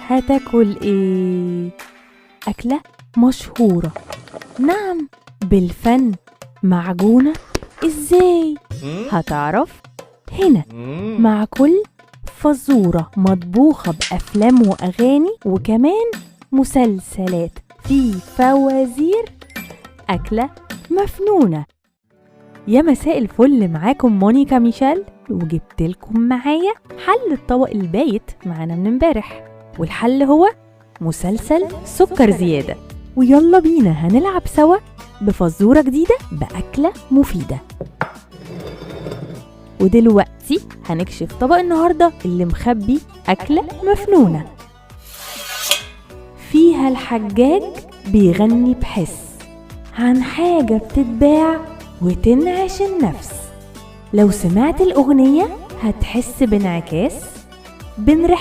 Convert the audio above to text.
هتاكل ايه؟ أكلة مشهورة، نعم بالفن، معجونة ازاي؟ هتعرف هنا مع كل فزورة مطبوخة بأفلام وأغاني وكمان مسلسلات في فوازير أكلة مفنونة. يا مساء الفل، معاكم مونيكا ميشيل، وجبت لكم معايا حل الطبق البايت معانا من امبارح، والحل هو مسلسل سكر زيادة. ويلا بينا هنلعب سوا بفزورة جديدة بأكلة مفيدة. ودلوقتي هنكشف طبق النهاردة اللي مخبي أكلة مفنونة فيها الحجاج بيغني بحس عن حاجة بتتباع وتنعش النفس. لو سمعت الأغنية هتحس بانعكاس بين ريحتها